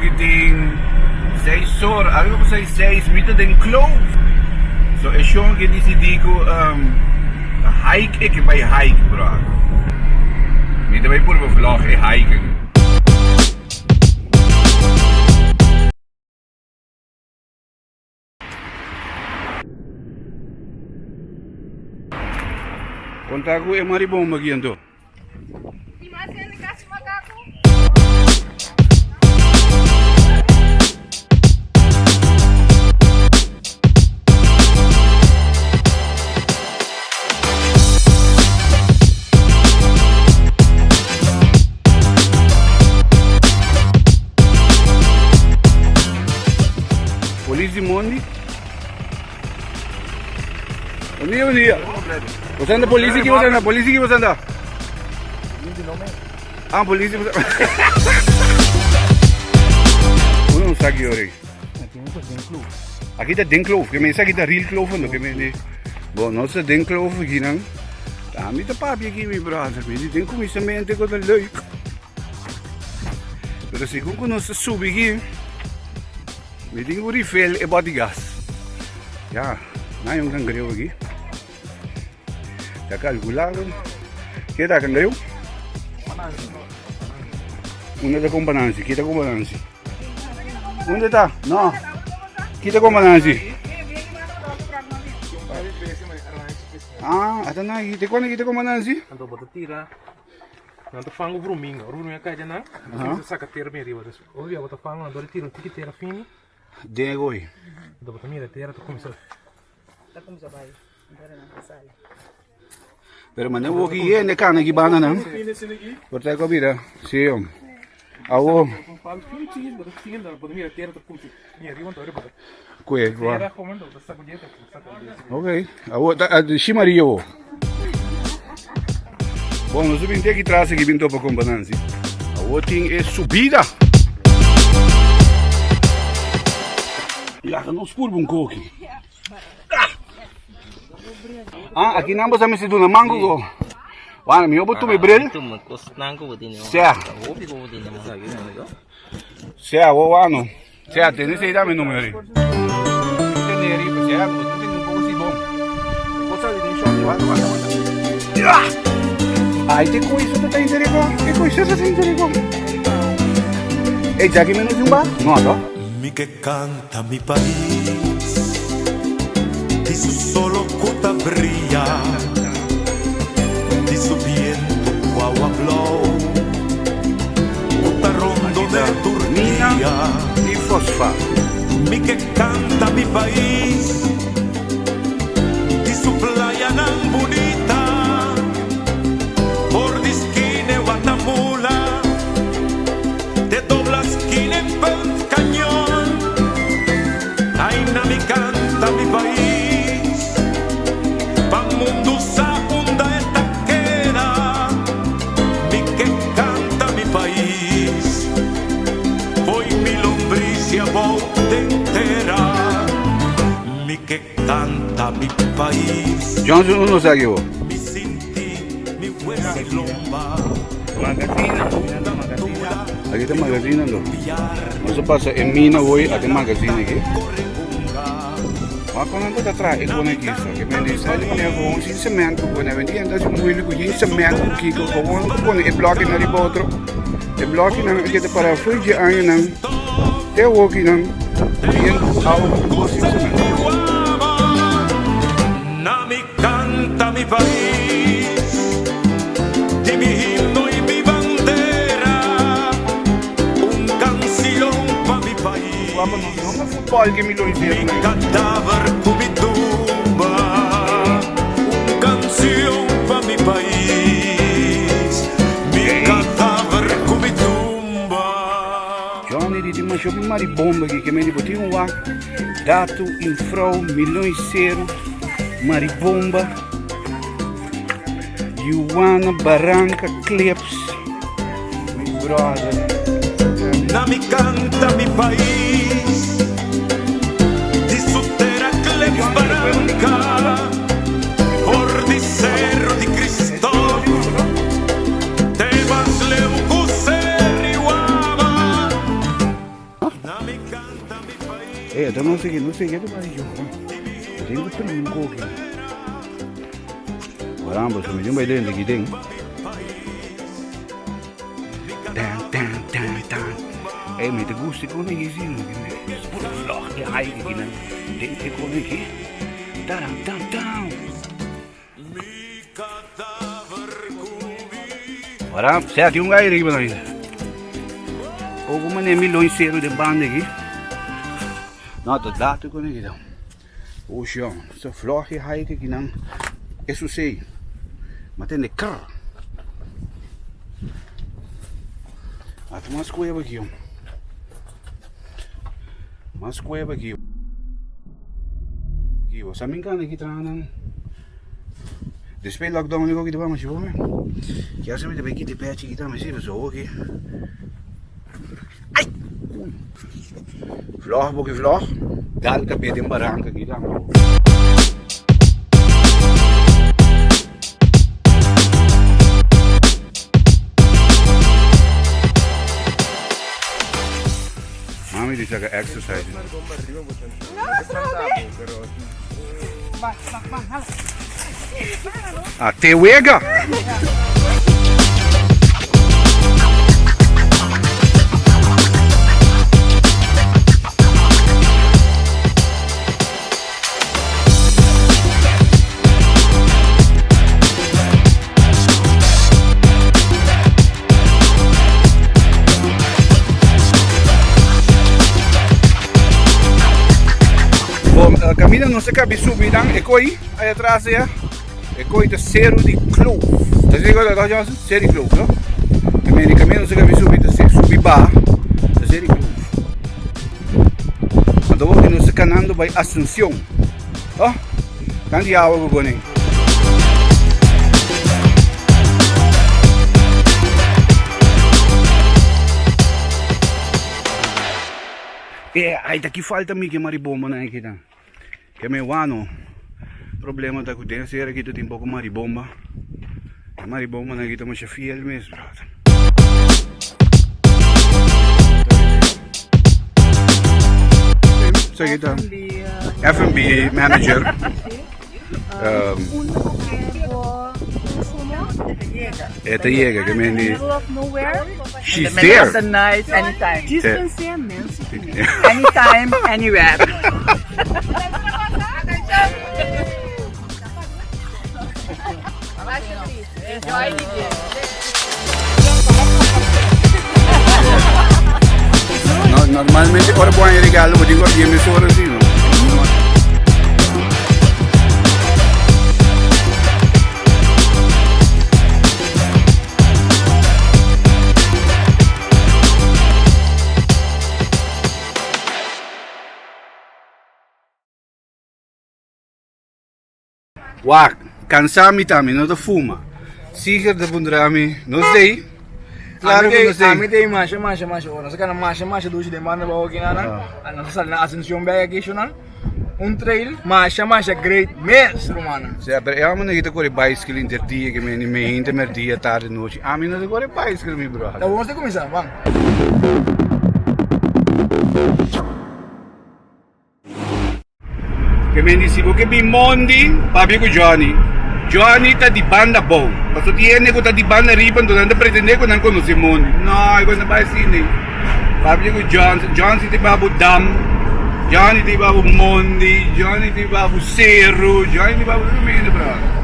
Awoki tin seis or, algo ku seis seis, mi ta den kloof. So e shon ke disidí ku hike e ke bai hike brother. Mi ta bai purba vlog e hike aki. Konta ku e maribomba aki anto. Polis di mondi. Bon dia, bon dia. Você anda polícia aqui, você anda polícia aqui, você anda. Ah, polícia. Você... Uno sa ki ori. Aki ta den kloof, ke men sa aki ta real kloof ando ke men di. Bon, nos ta den kloof aki nan. Ami ta papia aki mi brother, mi di den kuminsamente ku ta leuk. Pero segun ku nos ta subi aki, mi tin ku refill e bòt di gas. Ya, nan hay un kangreu aki. Ta kalkulá ke ta kangreu? Unda ta kompa Nancy? Kita kompa Nancy? Unda ta? No. Kita kompa Nancy? Ah, ata na aquí. Te cuando kita kompa Nancy? Anto bo ta tira nan ta fango vruminga. Ora vruminga kai dje nan, bo ta saka tera bin riba. Dus ora bo ta fango nan dor di tira un tiki tera fini. Den gooi. Anto bo ta mira tera ta kuminsa. Ta kuminsa bai. Ora nan ta sali. Pero mane woki hende kana ki banda nan. Por ta ko bira. Sí, om. Awo. Kue, wa. Ok. Awo, ta, shi Maria wo. Bon, nos bin te aki tras aki bin topa kompa Nancy. Awo tin e subida. Laga nos purba un koki. Ah, aki nan bosa mester duna mango go. Wano, mi hopo tuma e bril. Sea. Sea, wo wano. Sea, tene sei dame numero ri. Tene ri, sea, bo tene un poco si bon. Cosa di den short, wanda, wanda, wanda. Ai, te coisa ta interigo. Te coisa ta interigo. Ei, Jackie menos un ba? No, no. Mi ke canta mi pais Di su solo cu ta bria Di su biento cu awa blou Cu ta rondo de tur Mina dia y fosfato. Mi ke canta mi pais Di su playanan bunita For di skine Watamula Te dobla skina en punt cañon Aina mi canta mi pais Pa mundo sa unda e ta keda Mi ke canta mi pais Fo'i mi lombricia bou den tera Mi ke canta mi pais Johnson uno sa ki bo. Mi sinti mi hues y lomba. Magazina. Aki ta magazina lo. Nos a pasa e mina hoy ate magazina aki. Maar kon nan ta traha e kone aki so. Ke men di sa di manera gewoon sin cement ku pone. Wen di enta si moeilijk ku geen cement ku kiko. Gewoon ku pone e blokkinan riba otro. E blokkinan a keda para fo'i dje añanan te awokinan bien ku awa ku tur kos sin cement. Na mi canta mi pais, di mi himno y mi bandera, un cancion pa mi pais. Guapa no no ta futbol ke mi lo hicieron Mi ahí. cadáver cu mi tumba, un cancion pa mi pais, mi cadáver cu mi tumba. Johnny di tin masha hopi maribomba aki ke men di bo tin un wak. Datu, Infrou, Milon y Seru, Maribomba, Yuwana, Baranka, Clips, mi brother. Na mi canta mi pais, di su tera Clips Baranka, for di Cerro di Cristop, te mas leu cu Cerri Waba. Ey, ata nos aki, nos aki ta bai yo. Tin ku primi un koki. Caramba, so mi tin bai dentro aki den. Tan, tan, tan, tan. Ey, mi ta gusta e kone aki si. Puro vlog di hike aki nan. Den e kone aki. Taran, tan, tan. Ora, sea tin un gai riba nan. Poco mane mi lo insero den banda aquí. No, ta dato con aquí dan. Ocean, sa vlog hike aquí nan. Eso sei. Matende krr. Ata mas cueva aquí. Mas cueva aquí. Aquí, sa min kan aquí tranan. Despues lockdown di kita vamos chivo me. Ya se me te kita pe chiquita me sirve so aquí. Ai! Vlog boki vlog. Dal kabia den barranca aquí tambe. Mami di saca exercise. Ah, te wega! Bom, eh, camina no se cabe subi dan e koi aí atrás ya. E koi ta Cerro di Kloof. Ta digo dat Johnson? Cerro di Kloof, no? E meni camina no se cabe subi ta subi ba. Ta Cerro di Kloof. Anto hopi nos ta kanando bai Asuncion. Oh, tanti awa ku pone. Eh, ai ta ki falta mi ke maribomba nan aki ta. Ke me wano. Problema ta ku den sera ki ta tin poko maribomba. E maribomba nan aki ta masha fiel mes, brother. Esaki ta F&B manager. E ta yega ke men di She's there. Night, anytime. Anytime, anywhere. No, normalmente ora bo haña regalo bo tin ku abri mesora así, no? Wak, kansa mi ta, mi no ta fuma. Siger ta puntra mi, nos dei? Claro ku nos dei. Ami dei masha masha masha ora. Nos a kana masha masha dushi den banda baho aki nan. Nos a sali na Ascension Bay aki sho nan. Un trail masha masha great mes rumannan. Sea, pero e homber no ta kore bicycle inter dia ke meni meinta, merdia, tarde, nochi. Ami no ta kore bicycle mi brother. Ta bon nos ta kuminsa, ban. Ke men di si bo ke bin mondi, papia ku Johnny. Johnny ta di banda bou. Paso tin hende ku ta di banda riba anto nan ta pretende ku nan konosé mondi. No, e kos no bai asina. Papia ku John, John si ta hiba bo dam, Johnny ta hiba bo mondi, Johnny ta hiba bo seru, Johnny ta hiba bo tur kaminda brother.